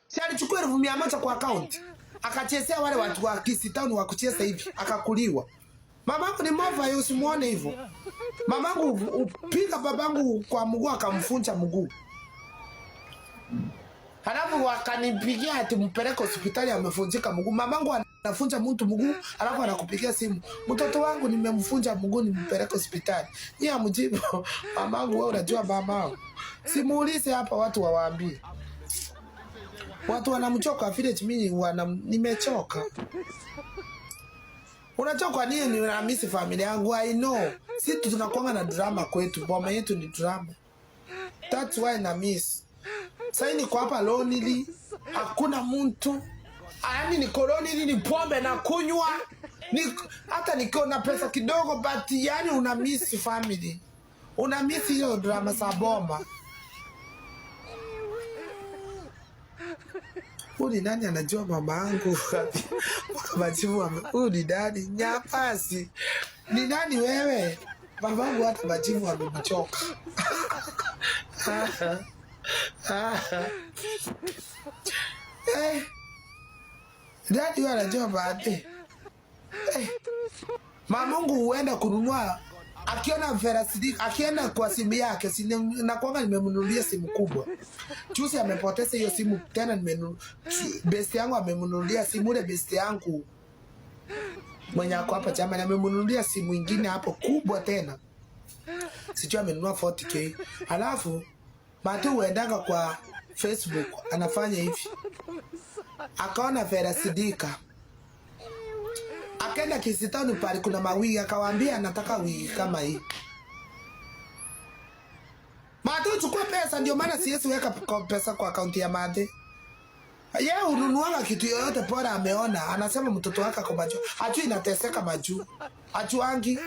Si alichukua 100,000 kwa account. Akachezea wale watu wa Kisii Town wa kucheza hivi, akakuliwa. Mamangu ni mova, usimuone hivyo. Mamangu upiga babangu kwa mguu akamfunja mguu. Halafu wakanipigia ati mpeleke hospitali amefunjika mguu. Mamangu anafunja mtu mguu, halafu anakupigia simu. Mtoto wangu nimemfunja mguu nimpeleke hospitali. Yeye amjibu mamangu, wewe unajua mamangu. Simuulize hapa watu wawaambie. Watu wanamchoka village, mimi wana nimechoka. Unachoka nini? Namiss familia yangu. I know. Sisi tunakuanga na drama kwetu. Boma yetu ni drama. That's why na miss. Sasa niko hapa lonely, hakuna mtu. Yaani niko lonely, ni pombe na kunywa. Ni hata nikiwa na pesa kidogo but yani una miss family. Una miss hiyo drama za boma. Huyu ni nani anajua mama yangu? Majibu huyu ni nani? Nyapasi. Ni nani wewe? Babangu hata majibu amemchoka. Eh. Nani huyu anajua baadhi? Eh. Mamungu huenda kununua akiona Vera Sidika, akienda kwa simu yake, si nakuanga nimemnunulia simu kubwa. Juzi amepoteza hiyo simu tena, best yangu amemnunulia simu, ule best yangu mwenye ako hapa jamani, amemnunulia simu ingine hapo kubwa tena, sijui amenunua 40K. Alafu Matu huendanga kwa Facebook anafanya hivi, akaona Vera Sidika akaenda Kisitani pale kuna mawigi, akawaambia anataka wigi kama hii. Mate uchukue pesa, ndio maana siwezi weka pesa kwa akaunti ya Mate. Yeye ununuanga kitu yoyote bora ameona, anasema mtoto wake ako majuu. Hajui inateseka majuu. Hajuangi.